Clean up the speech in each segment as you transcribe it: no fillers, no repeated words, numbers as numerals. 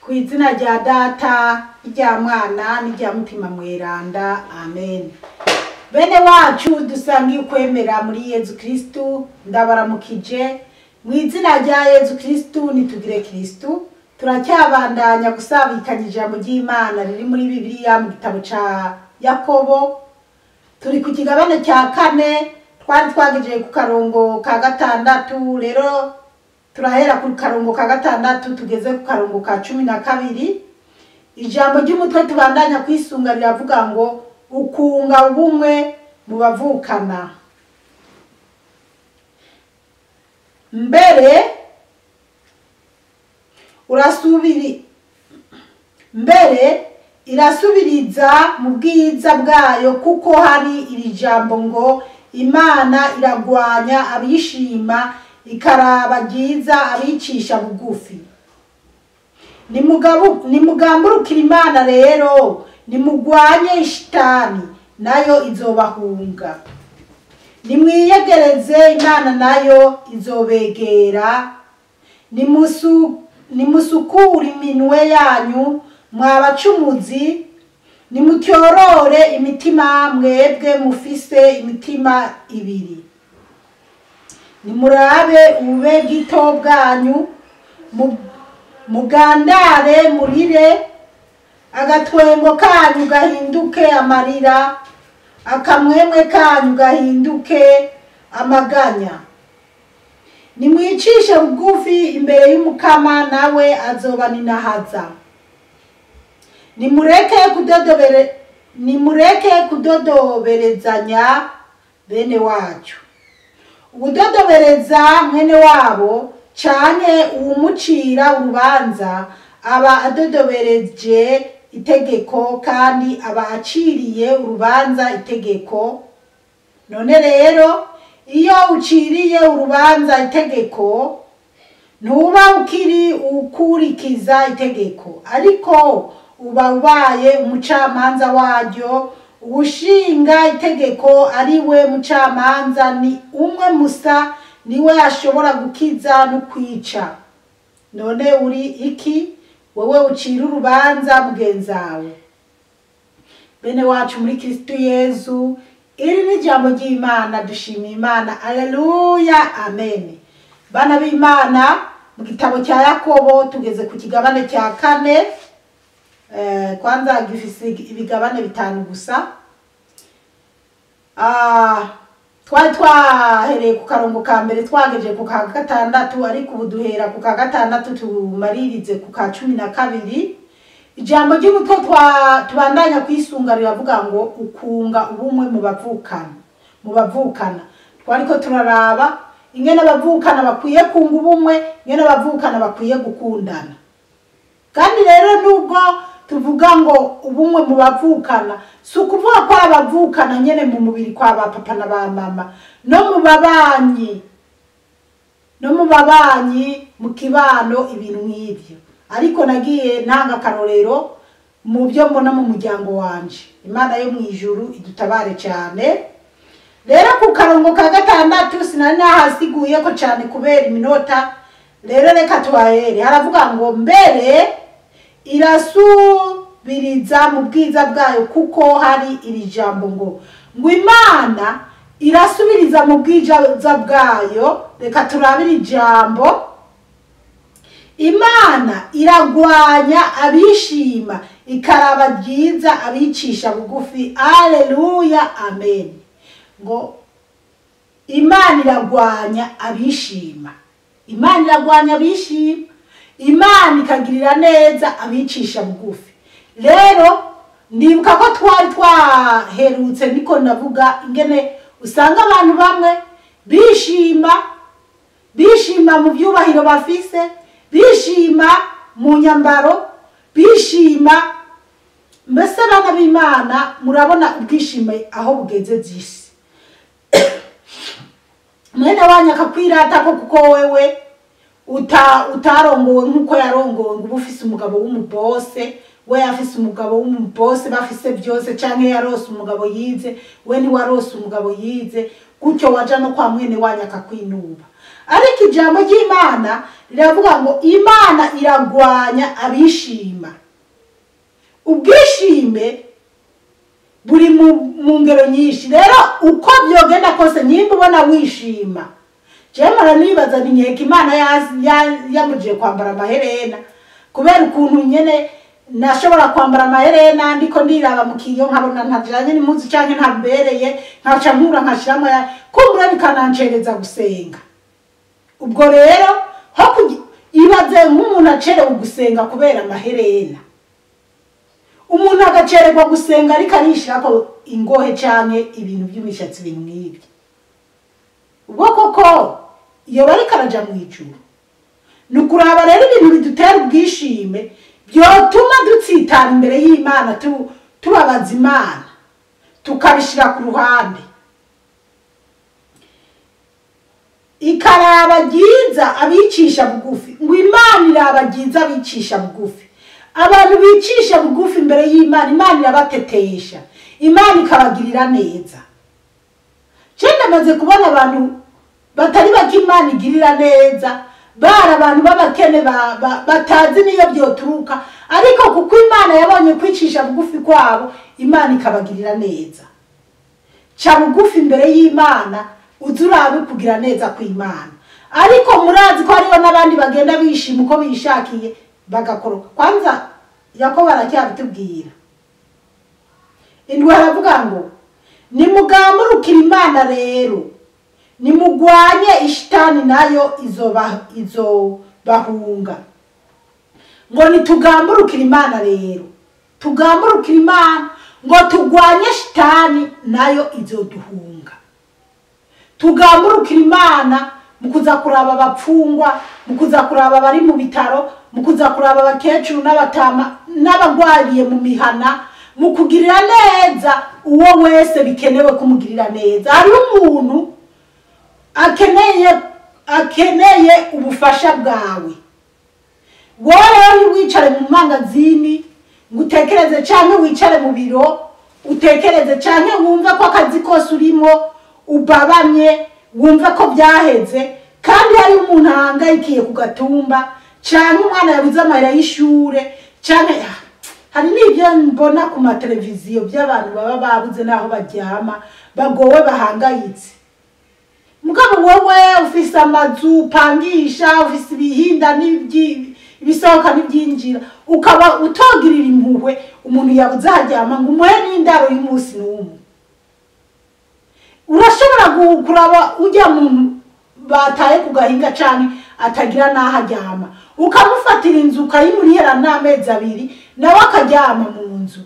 Ku izina rya Data, irya Mwana n'irya Mutima Mweranda, amen. Bene wacu dusangiye ukwemera muri Yezu Kristu, ndabaramukije mu izina rya Yezu Kristu. Nitugire Kristu. Turacyabandanya gusabikanya ijambo ry'Imana riri muri Bibiliya mu gitabo ca Yakobo. Turi ku kigabane cya kane, twari twagejeje ku karongo ka gatandatu. Rero turahera ku karongo ka gatandatu tugeze ku karongo ka 12. Ijambo ry'umutwe tubandanya kwisunga riravuga ngo ukunga ubumwe mu bavukana. Mbere urasubiri mbere irasubiriza mu bwiza bwayo, kuko hari iri jambo ngo Imana iragwanya abishima, ikaraba ryiza abicisha bugufi. Nimugamburukira Imana rero, nimugwanye ishitani, nayo izobahunga. Nimwiyegereze Imana, nayo izobegera. Nimusukure iminwe yanyu mwabacumuzi, nimutyorore imitima mwebwe mufise imitima ibiri. Nimurabe ube gito bwanyu, mugandare murire, agatwengo kanyu gahinduke amarira, akamwemwe kanyu gahinduke amaganya. Nimwicishe bugufi imbere y'Umukama, nawe azobaninahaza. Nimureke kudodoberezanya bene wacu. Ubudodobereza mwene wabo canke uwumucira urubanza aba adodobereje itegeko, kandi aba aciriye urubanza itegeko. None rero iyo uciriye urubanza itegeko, ntuba ukiri ukurikiza itegeko, ariko uba ubaye umucamanza waryo. Uwushinga itegeko ari we mucamanza, ni umwe musa, niwe ashobora gukiza no kwica. None uri iki wewe ucira urubanza mugenzawe? Bene wacu muri Kristu Yezu, iri ni ijambo ry'Imana. Dushimiye Imana, aleluya, amen. Bana b'Imana, mu gitabo cya Yakobo tugeze ku kigabane cya kane. Kwanza gifise ibigabane 5 gusa. Twari twahereye ku karongo ka mbere twagejeje ku ka gatandatu, ariko ubu duhera ku ka gatandatu tumaririze ku ka 12. Ijambo ry'umutwe tubandanya kwisunga riravuga ngo ukunga ubumwe mu bavukana. Mu bavukana twariko turaraba ingene abavukana bakwiye kunga ubumwe, ingene abavukana bakwiye gukundana. Kandi rero nubwo tuvuga ngo ubumwe mu bavukana, si ukuvuga ko abavukana nyene mu mubiri kwa ba papa na ba mama, no mu babanyi, no mu babanyi mu kibano, ibintu nk'ivyo. Ariko nagiye ntanga akarorero mu byo mbona mu muryango wanje. Imana yo mu ijuru idutabare cyane. Rero ku karongo ka gatandatu sinari nahasiguye ko cyane kubera iminota, rero reka tubahere. Haravuga ngo mbere irasubiriza mu bwiza bwayo, kuko hari iri jambo ngo Imana irasubiriza mu bwiza bwayo. Reka turabire ijambo. Imana iragwanya abishima, ikaraba ryiza abicisha bugufi. Aleluya, amen. Ngo Imana iragwanya abishima, Imana iragwanya abishima, Imana ikagirira neza abicisha bugufi. Rero ndibuka ko twari twaherutse niko ndavuga ingene usanga abantu bamwe bishima, bishima mu byubahiro bafise, bishima mu nyambaro, bishima mbese. Bana b'Imana, murabona ubwishime aho bugeze zisi. Mwene wanyu akakwirata ko kuko wewe utarongowe nkuko yarongowe, ngo uba ufise umugabo w'umubose, we afise umugabo w'umubose, bafise byose, canke yarose umugabo yize, we ntiwarose umugabo yize, gutyo waja no kwa mwene wanyu akakwinuba. Ariko ijambo ry'Imana Riravuga ngo Imana iragwanya abishima. Ubwishime buri mu ngero nyinshi. Rero uko byogenda kose nyimba ubona wishima, jewe nibaza ni nkeka Imana yamujije kwambara amaherena, kubera ukuntu nyene nashobora kwambara amaherena ndiko ndiraba mu kiyo nkabona ntajanye n'impuzu canke ntambereye, nkaca nkura nkashiramo kumbura bikanancereza gusenga. Ubwo rero ibaze nk'umuntu acerewe gusenga kubera amaherena, umuntu agacererwa gusenga ariko arishirako ingohe canke ibintu by'imishatsi, ibintu nk'ibyo, ubwo koko iyo bariko araja mw'ijuru. Ni ukuraba rero ibintu bidutera ubwishime byotuma dutsitara imbere y'Imana, tubabaza Imana, tukabishira ku ruhande. Ikaraba ryiza abicisha bugufi, ngo Imana iraba ryiza abicisha bugufi. Abantu bicisha bugufi imbere y'Imana, Imana irabatetesha, Imana ikabagirira neza. Je ndamaze kubona abantu batari bake Imana igirira neza, bari abantu b'abakene batazi niyo byoturuka, ariko kuko Imana yabonye kwicisha bugufi kwabo, Imana ikabagirira neza. Ca bugufi imbere y'Imana, uzurabe kugira neza kw'Imana. Ariko murazi ko hariho n'abandi bagenda bishima uko bishakiye bagakoroka. Kwanza Yakobo aracyabitubwira. Indwi aravuga ngo nimugamurukire Imana rero, nimugwanye ishitani nayo izobahunga. Ngo nitugamurukire Imana rero, tugamurukire Imana ngo tugwanye shitani nayo izoduhunga. Tugamurukire Imana mu kuza kuraba abapfungwa, mu kuza kuraba abari mu bitaro, mu kuza kuraba abakecuru n'abatama n'abagwariye mu mihana, mu kugirira neza uwo wese bikenewe kumugirira neza. Hari umuntu akeneye ubufasha bwawe, wowe rero wicare mu mangazini ngo utekereze, canke wicare mu biro utekereze, canke wumve ko akazi kose urimo ubabamye, wumve ko byaheze, kandi hari umuntu ahangayikiye ku gatumba, canke umwana yabuze amahera y'ishure, canke hari n'ibyo mbona ku mateleviziyo by'abantu baba babuze n'aho baryama, bagowe bahangayitse. Mugabo wowe ufise amazu upangisha, ufise ibihinda ibisohoka n'ibyinjira, ukaba utogirira impuhwe umuntu yabuze aharyama ngo umuhe n'indaro y'umunsi n'umwe. Urashobora kuraba ujya muntu bataye ku gahinga canke atagira n'aho aryama, ukamufatira inzu ukayimurihera n'amezi abiri, nawe akaryama mu nzu.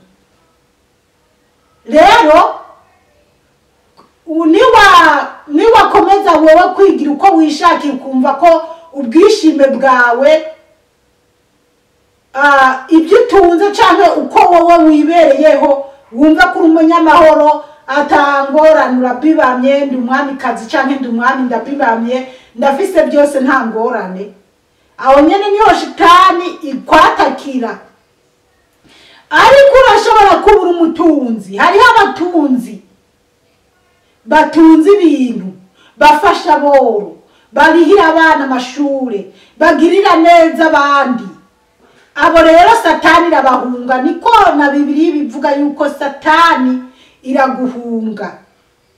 Rero niwakomeza wowe kwigira uko wishakiye, ukumva ko ubwishime bwawe ibyo utunze canke uko wowe wibereyeho, wumva ko uri umunyamahoro, atangorane, urabibamye, ndi umwamikazi canke ndi umwami, ndabibamye, ndafise byose nta ngorane, aho nyene niho shitani ikwatakira. Ariko urashobora kubura umutunzi. Hariho abatunzi batunze ibintu, bafasha aboro, barihira abana amashure, bagirira neza abandi. Abo rero Satani irabahunga. Niko na Bibiliya bivuga yuko Satani iraguhunga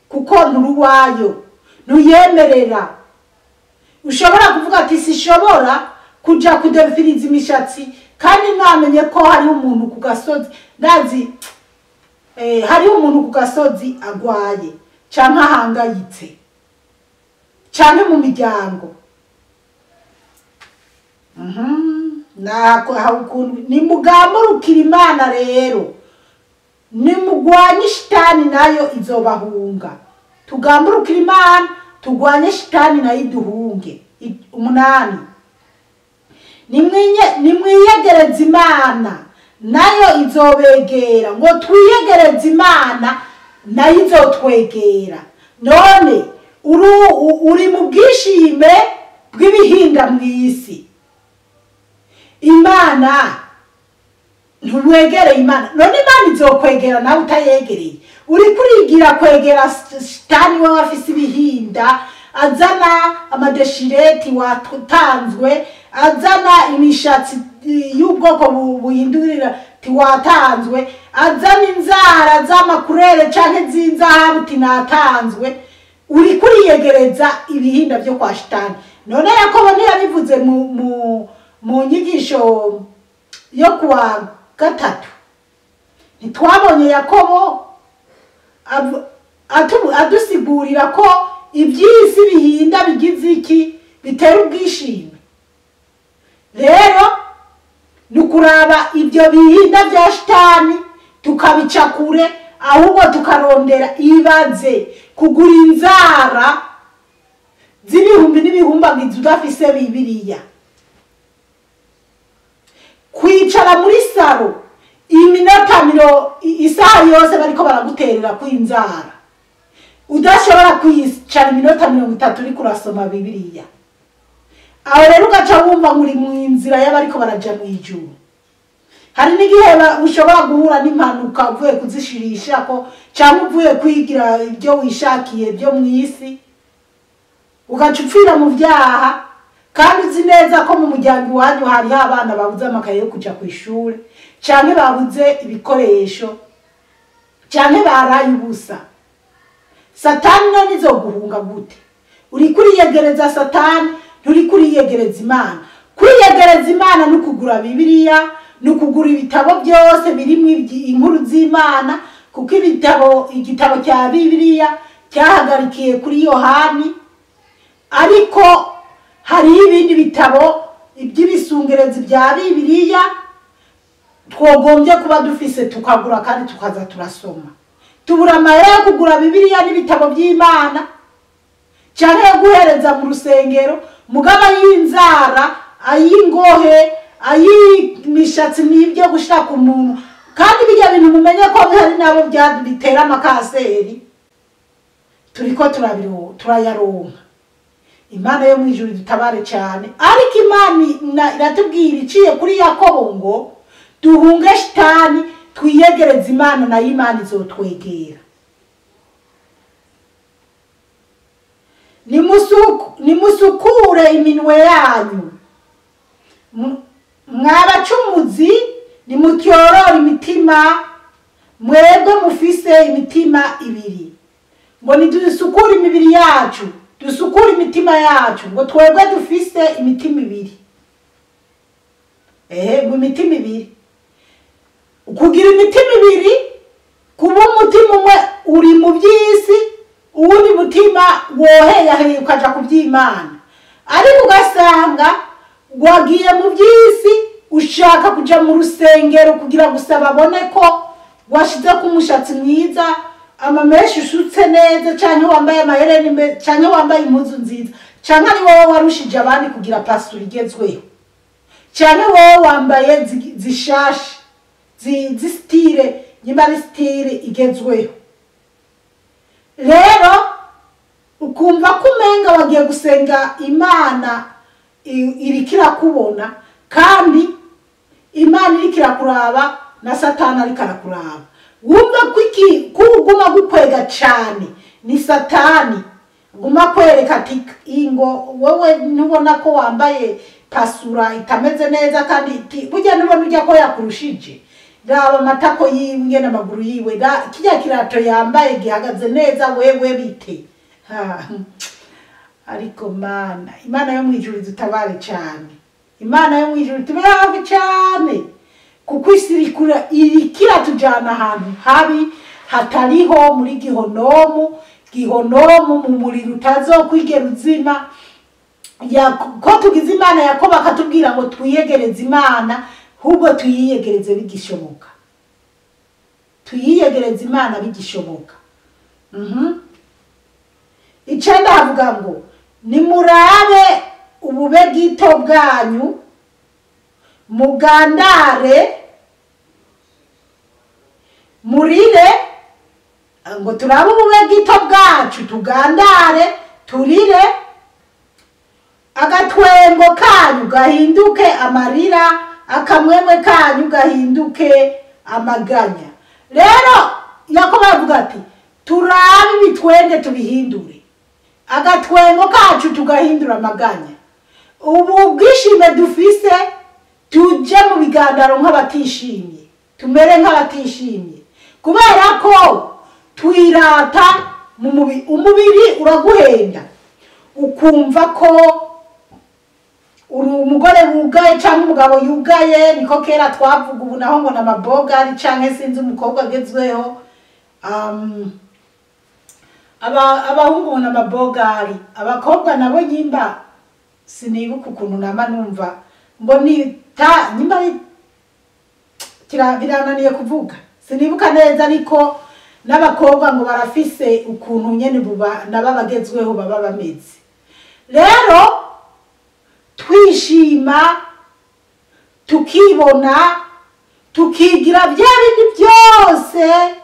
kuko nturuwayo, ntuyemerera. Ushobora kuvuga ati sishobora kuja kudefiriza imishatsi, kandi namenye ko hari umuntu ku gasozi, ndazi hari umuntu ku gasozi agwaye canke ahangayitse, canke mu miryango. Nimugamurukire Imana rero, nimugwanye shitani nayo izobahunga. Tugamburukire Imana, tugwanye shitani nayo iduhunge. 8 nimwiyegereze Imana nayo izobegera. Ngo twiyegereze Imana nayo izotwegera. None uri mu bwishime bw'ibihinda mw'isi, Imana ntuwegereye Imana, none Imana izokwegera nawe utayegereye. Uri kurigira kwegera shitani wewe afise ibihinda, azana amadeshireti watanzwe, azana imishatsi y'ubwoko buhindurira tiwatanzwe, azana inzara z'amakurere canke z'inzahabu tinatanzwe. Uri kuriyegereza ibihinda byo kwa shitani. None Yakobo ntiyabivuze mu nyigisho yo kuwa gatatu? Ntitwabonye Yakobo adusigurira ko iby'isi bihinda bigize iki, bitera ubwishime? Rero ni ukuraba ibyo bihinda bya shitani tukabica kure, ahubwo tukarondera. Ibaze kugura inzara z'ibihumbi n'ibihumbagizi udafise Bibiliya, kwicara muri saro iminota isaha yose bariko baraguterera kw'inzara, udashobora kwicara iminota 30 uriko urasoma Bibiliya. Aho rero ugaca wumva ngo uri mu nzira y'abariko baraja mw'ijuru. Hari n'igihe ushobora guhura n'impanuka uvuye kuzishirishako, cyangwa uvuye kwigira ibyo wishakiye byo mw'isi, ugaca upfira mu vyaha, kandi uzi neza ko mu muryango iwanyu hariho abana babuze amakaye yo kuja kw'ishure, canke babuze ibikoresho, canke baraye ubusa. Satani none izoguhunga gute? Uri kuriyegereza Satani, nturi kuriyegereza Imana. Kwiyegereza Imana ni ukugura Bibiliya, ni ukugura ibitabo byose birimo inkuru z'Imana, kuko igitabo cya Bibiliya cyahagarikiye kuri Yohani, ariko hariho ibindi bitabo iby'ibisungerezi bya Bibiliya twogombye kuba dufise tukagura kandi tukaza turasoma. Tubura amahera yo kugura Bibiliya n'ibitabo by'Imana cyane yo guhereza mu rusengero, mugaba y'inzara, ay'ingohe, ay'imishatsi n'ibyo gushira ku muntu. Kandi bijya bintu mumenye ko bihari nabo bitera amakaseri, turiko turayaronka. Imana yo mw'ijuru dutabare cyane. Ariko Imana iratubwira iciye kuri Yakobo ngo duhunge shitani, twiyegereze Imana, nayo Imana izotwegera. Nimusukure iminwe yanyu mwabacumuzi, nimutyorore imitima mwebwe mufise imitima ibiri. Ngo nidusukure imibiri yacu, dusukure imitima yacu, ngo twebwe dufise imitima ibiri. Ngo imitima ibiri, kugira imitima ibiri, kuba umutima umwe uri mu by'isi, uwundi mutima woheyaheye ukaja ku by'Imana. Ariko ugasanga wagiye mu by'isi, ushaka kuja mu rusengero kugira gusa babone ko washize ku mushatsi mwiza, amameshi ushutse neza, canke wambaye amahereni, canke wambaye impuzu nziza, canke ari wowe warushije abandi kugira pasura igezweho, canke wowe wambaye zishashe zisitire, nyimba ari sitire igezweho. Rero ukumva ko umenga wagiye gusenga Imana iriko irakubona, kandi Imana iriko irakuraba na Satani ariko arakuraba. Wumva ko uguma gukwega cane ni Satani guma kwereka ati ingo wewe ntubona ko wambaye pasura itameze neza, kandi burya ntubona urya ko yakurushije. Raba amatako yiwe n'amaguru yiwe, kirya kirato yambaye gihagaze neza, wewe bite? Ariko Mana, Imana yo mw'ijuru dutabare cyane. Imana yo mw'ijuru tube hafi cyane, kuko isi iriko iratujana ahantu habi hatariho, muri gihonomu, gihonomu mu muriro utazokwigera uzima. Ko tugize Imana, Yakobo akatubwira ngo twiyegereze Imana, ahubwo tuyiyegereze bigishoboka, tuyiyegereze Imana bigishoboka. 9 havuga ngo nimurabe ubube gito bwanyu, mugandare, murire. Ngo turabe ubube gito bwacu, tugandare, turire, agatwengo kanyu gahinduke amarira, akamwemwe kanyu gahinduke amaganya. Rero Yakobo avuga ati turabe ibitwenge tubihindure. Agatwengo kacu tugahindura amaganya. Ubu bwishime dufise tuje mu bigandaro nk'abatishimye, tumere nk'abatishimye, kubera ko twirata mu mubiri. Umubiri uraguhenda ukumva ko uri umugore wugaye cyangwa umugabo yugaye, niko kera twavuga, ubu naho ngo n'amabogari canke sinzi umukobwa agezweho. Abahungu ngo n'amabogari, abakobwa nabo nyimba sinibuka ukuntu nama numva ngo ni ta nyimba birananiye kuvuga, sinibuka neza, ariko n'abakobwa ngo barafise ukuntu nyene buba nabo bagezweho baba bameze. Rero twishima tukibona tukigira bya bindi byose,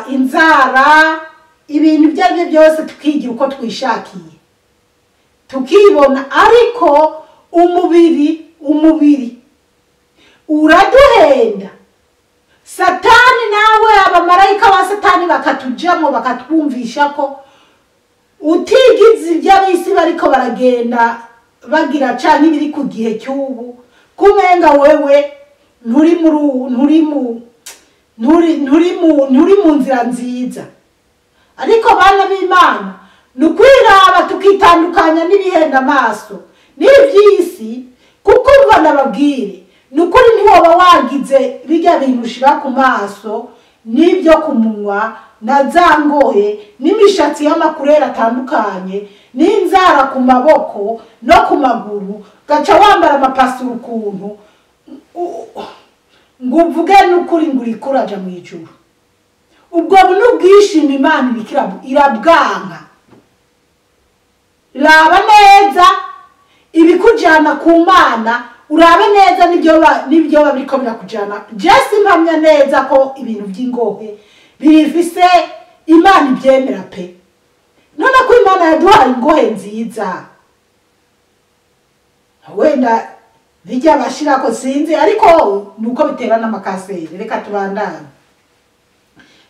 inzara, ibintu ibyo ari byo byose, tukigira uko twishakiye tukibona. Ariko umubiri uraduhenda. Satani nawe, abamarayika ba Satani bakatujamo, bakatwumvisha ko utigize ibyo ab'isi bariko baragenda bagira canke ibiri ku gihe cy'ubu, kumenga wewe nturi mu nzira nziza. Ariko bana b'Imana, ni ukwiraba tukitandukanya n'ibihenda amaso n'iby'isi, kuko umva nababwire ni ukuri, ntiwoba wagize bijya bintu ushira ku maso n'ibyo ku munwa na za ngohe n'imishatsi y'amakureri atandukanye n'inzara ku maboko no ku maguru, gaca wambara amapasuro ukuntu ngo uvuge n'ukuri ngo uriko uraja mu ijuru. Ubwo n'ubwishima Imana irabwanka. Raba neza ibikujana ku Mana, urabe neza n'ibyo biriko birakujana. Jesi mpamya neza ko ibintu by'ingohe bifise Imana ibyemera pe. None ko Imana yaduhaye ingohe nziza, wenda bijya bashirako sinzi, ariko nuko bitera n'amakaseri. Reka tubandane.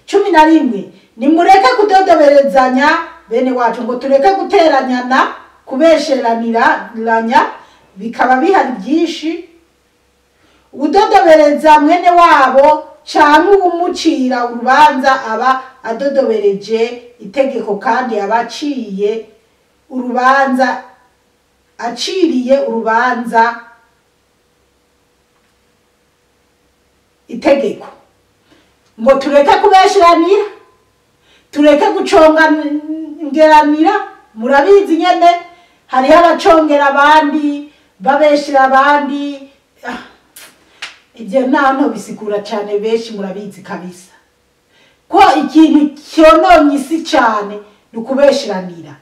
11 nimureke kudodoberezanya bene wacu, ngo tureke guteranyana, kubesheraniranya, bikaba bihari byinshi. Udodobereza mwene wabo canke umucira urubanza aba adodobereje itegeko, kandi aba aciriye urubanza itegeko. Ngo tureke kubesheranira, tureke gucongeranira. Murabizi nyene hariho abacongera abandi, babeshera abandi. Ibyo nta bisigura cyane, benshi murabizi kabisa ko ikintu cyononye isi cyane ni ukubesheranira.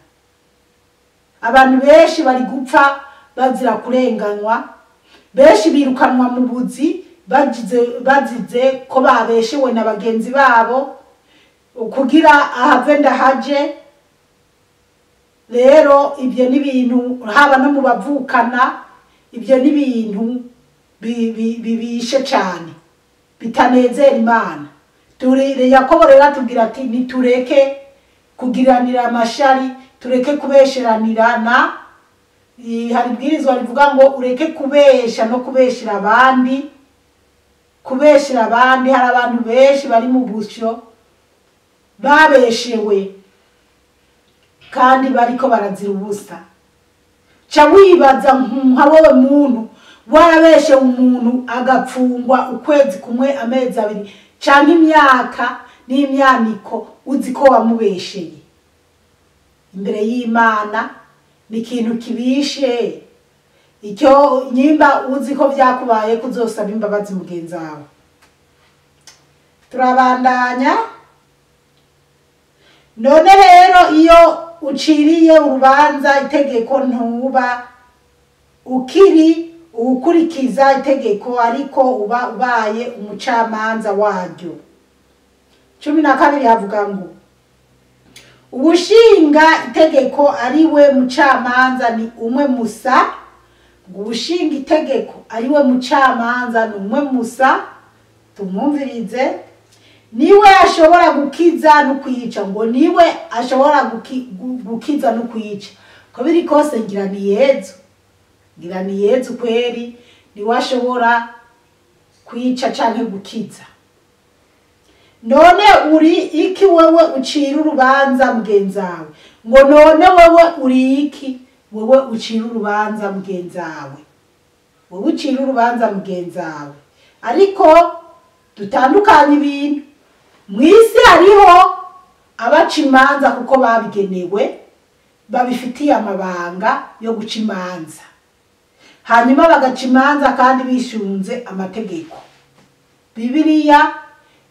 Abantu benshi bari gupfa bazira kurenganywa, benshi birukanwa mu buzi bazize ko babeshewe na bagenzi babo kugira ahave ndahaje. Rero ibyo ni ibintu haba no mu bavukana, ibyo ni ibintu bibishe cyane bitanezera Imana. Yakobo rero atubwira ati nitureke kugiranira amashari, tureke kubesheranirana. Hari ibwirizwa rivuga ngo ureke kubesha no kubeshera abandi. Kubeshera abandi, hari abantu benshi bari mu busyo babeshewe kandi bariko barazira ubusa. Ca wibaza nka wowe muntu warabeshe umuntu agapfungwa ukwezi kumwe, amezi abiri canke imyaka n'imyaniko, uzi ko wamubesheye imbere y'Imana. Ni ikintu kibishe. Icyo nyimba uzi ko byakubaye kuzosaba imbabazi mugenzi wawe. Turabandanya. None rero iyo uciriye urubanza itegeko ntuba ukiri ukurikiza itegeko, ariko uba ubaye umucamanza waryo. 12 havuga ngo ubushinga itegeko ariwe mucamanza ni umwe musa. Ubushinga itegeko ariwe mucamanza ni umwe musa, tumwumvirize. Niwe ashobora gukiza no kwica, ngo niwe ashobora gukiza no kwica. Ko biri kose ngira ni Yezu, ngira ni Yezu kweri, niwe ashobora kwica canke gukiza. None uri iki wewe ucira urubanza mugenzawe? Ngo none wewe uri iki wewe ucira urubanza mugenzawe? Wewe ucira urubanza mugenzawe. Ariko dutandukanye ibintu. Mw'isi hariho abaca imanza kuko babigenewe, babifitiye amabanga yo guca imanza, hanyuma bagaca imanza kandi bishunze amategeko. Bibiliya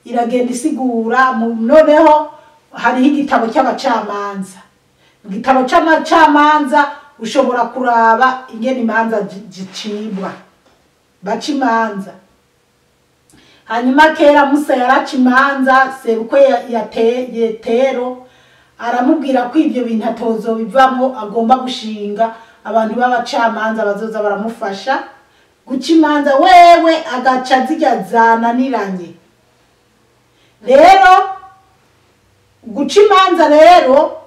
iragenda isigura. Noneho hariho igitabo cy'abacamanza. Mu gitabo cy'abacamanza ushobora kuraba ingene imanza zicibwa, baca imanza. Hanyuma kera Musa yaraca imanza, sebukwe Yetero aramubwira ko ibyo bintu atozobivamwo, agomba gushinga abantu b'abacamanza bazoza baramufasha guca imanza, wewe agaca zirya zananiranye. Rero guca imanza rero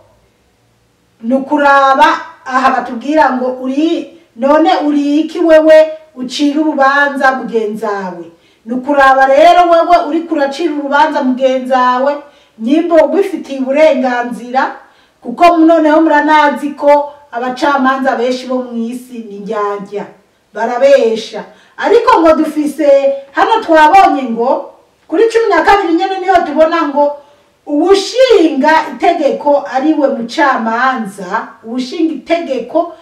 ni ukuraba aha batubwira ngo uri none uri iki wewe ucira urubanza mugenzawe. Ni ukuraba rero wewe uri kuracira urubanza mugenzawe nyimbo wifitiye uburenganzira, kuko noneho muranazi ko abacamanza benshi bo mw'isi ni njyajya barabesha. Ariko ngo dufise hano twabonye ngo kuri 12 nyene niho tubona ngo uwushinga itegeko ariwe mucamanza, uwushinga itegeko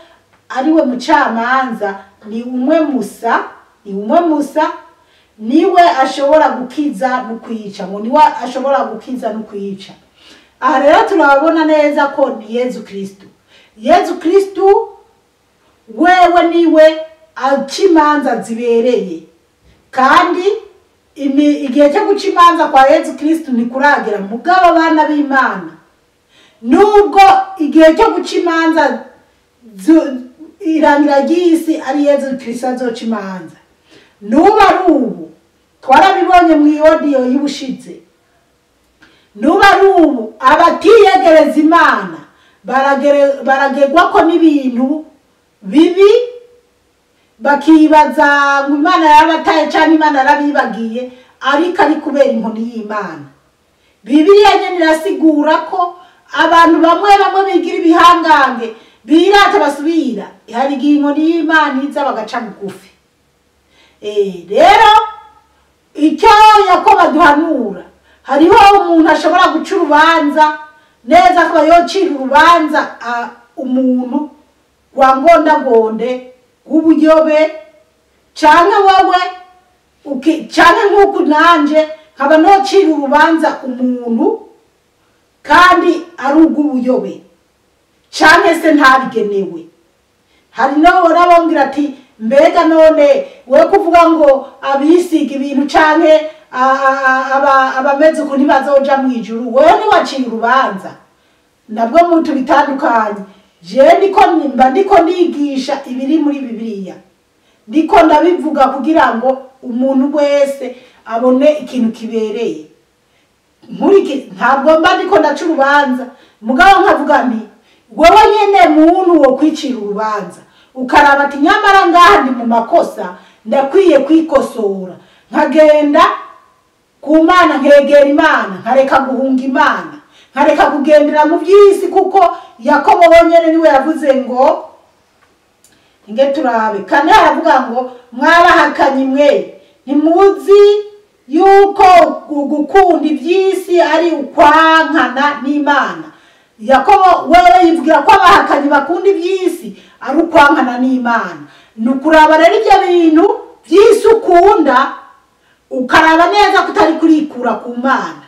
ariwe mucamanza ni umwe Musa, ni umwe Musa, niwe ashobora gukiza no kwica. Ngo niwe ashobora gukiza no kwica. Aha rero turabona neza ko ni Yezu Kristu. Yezu Kristu wewe niwe aca imanza zibereye, kandi igihe cyo guca imanza kwa Yezu Kristu ntikuragera. Mugabo abana b'Imana, nubwo igihe cyo guca imanza irangira ry'isi ari Yezu Kristu azoca imanza, nuba ari ubu twarabibonye mu iodiyo y'ubushize, nuba ari ubu abatiyegereza Imana baragerwa ko n'ibintu bibi, bakibaza ngo Imana yarabataye canke Imana yarabibagiye, ariko ari kubera inkoni y'Imana. Bibiliya nyene irasigura ko abantu bamwe bamwe bigira ibihangange birata basubira, hari igihe inkoni y'Imana iza bagaca bugufi. Rero icyo Yakobo aduhanura, hariho umuntu ashobora guca urubanza neza akaba yocira urubanza umuntu rwa ngondagonde rw'ubuyobe, canke wewe canke nk'uku nanje nkaba nocira urubanza umuntu kandi ari urw'ubuyobe, canke se ntabigenewe. Hari n'abongera ati mbega none we kuvuga ngo abisiga ibintu canke abameze uku ntibazoja mw'ijuru, wewe ntiwacira urubanza. Nabwo muntu bitandukanye. Je ndiko mba ndiko nigisha ibiri muri Bibiliya, ndiko ndabivuga kugira ngo umuntu wese abone ikintu kibereye. Ntabwo mba ndiko ndaca urubanza, mugabo nkavuga nti wewe nyene muntu wo kwicira urubanza, ukaraba ati nyamara ngaha ndi mu makosa, ndakwiye kwikosora, nkagenda ku Mana, nkegera Imana, nkareka guhunga Imana, nkareka kugendera mu by'isi. Kuko Yakobo wenyene niwe yavuze ngo inge turabe kane, aravuga ngo mwabahakanye mwe, ntimuzi yuko gukunda iby'isi ari ukwankana n'Imana. Yakobo wewe yivugira ko abahakanyi bakunda iby'isi ari ukwankana n'Imana. Ni ukuraba rero ibyo bintu by'isi ukunda, ukaraba neza ko utari kurikura ku Mana.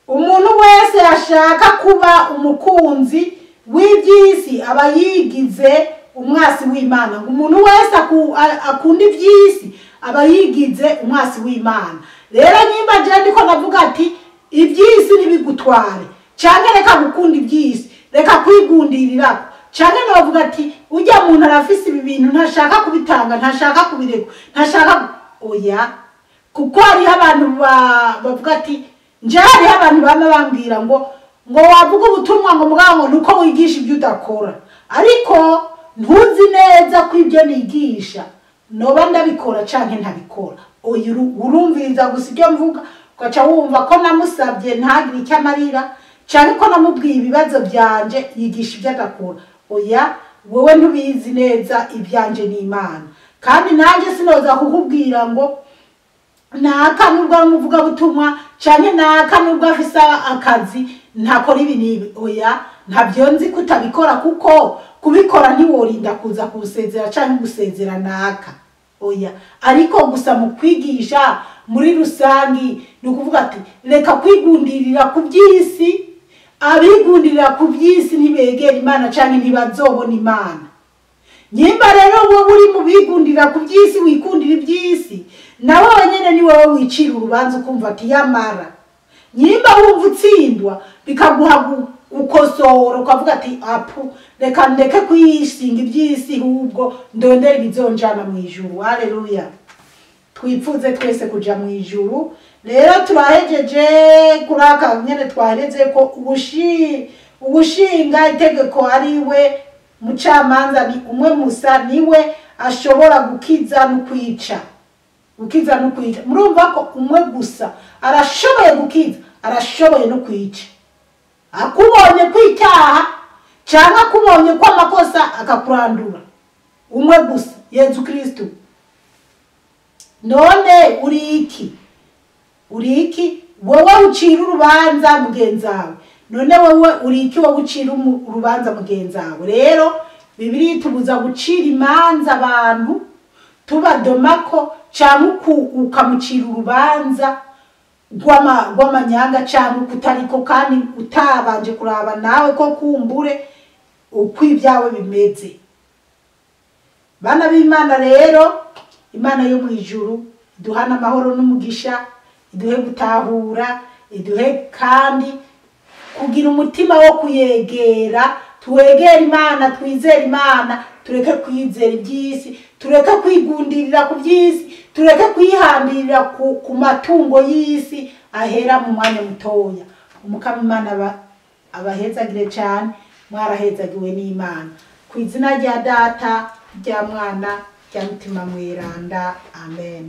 Umuntu wese ashaka kuba umukunzi w'iby'isi aba yigize umwasi w'Imana. Umuntu wese akunda iby'isi aba yigize umwasi w'Imana. Rero nyimba je ndiko navuga ati iby'isi nibigutware, canke reka gukunda iby'isi, reka kwigundirirako, canke navuga ati ujya muntu arafise ibi bintu ntashaka kubitanga, ntashaka kubireka, ntashaka, oya. Kuko hariho abantu bavuga ati nje hariho abantu bama bambwira ngo wavuga ubutumwa ngo mugabo nuko wigisha ibyo udakora, ariko ntuzi neza ko ibyo nigisha noba ndabikora canke ntabikora. Urumviriza gusa ibyo mvuga ugaca wumva ko namusabye ntagire icyo amarira, canke ko namubwiye ibibazo byanje yigisha ibyo adakora. Oya, wowe ntubizi neza ibyanje n'Imana. Kandi nanjye sinoza kukubwira ngo naka nubwo ari umuvugabutumwa canke naka nubwo afise akazi ntakora ibi n'ibi. Oya, ntabyo nzi kutabikora, kuko kubikora ntiworinda kuza kusezera canke gusezera naka. Oya, ariko gusa mu kwigisha muri rusangi ni ukuvuga ati reka kwigundirira ku by'isi. Abigundirira ku by'isi ntibegera Imana canke ntibazobona Imana. Nyimba rero wowe uri mu bigundira ku by'isi, wikundira iby'isi, nawe wenyene ni wowe wicira urubanza ukumva ati yamara. Nyimba wumva utsindwa bikaguha gukosora ukavuga ati apu, reka ndeke kuyishinga iby'isi ahubwo ndondere ibizonjana mu ijuru. Haleluya! Twipfuze twese kuja mu ijuru. Rero turahejeje kuri aka nyene twahereze ko ubushinga itegeko ari we mucamanza, ni umwe musa, niwe ashobora gukiza no kwica. Gukiza no kwica. Murumva ko umwe gusa arashoboye gukiza, arashoboye no kwica. Akubonye kwicyaha cyangwa akubonye ko amakosa akakurandura. Umwe gusa, Yezu Kristo. None uri iki? Uri iki? Wowe ucira urubanza mugenzawe. None wowe uri iki wowe ucira urubanza mugenzawe? Rero Bibiliya itubuza gucira imanza abantu tubadomako cyangwa ukamucira urubanza rw'amanyanga cyangwa kutariko, kandi utabanje kuraba nawe ko kumbure uko ibyawe bimeze. Bana b'Imana rero, Imana yo mu ijuru iduhana amahoro n'umugisha, iduhe gutahura, iduhe kandi kugira umutima wo kuyegera. Twegere Imana, twizere Imana, tureke kwizera iby'isi, tureke kwigundirira ku by'isi, tureke kwihambirira ku matungo y'isi ahera mu mwanya mutoya. Umukama Imana abahezagire cyane, mwarahezagiwe n'Imana. Ku izina rya Data, rya Mwana, rya Mutima Mweranda. Amen.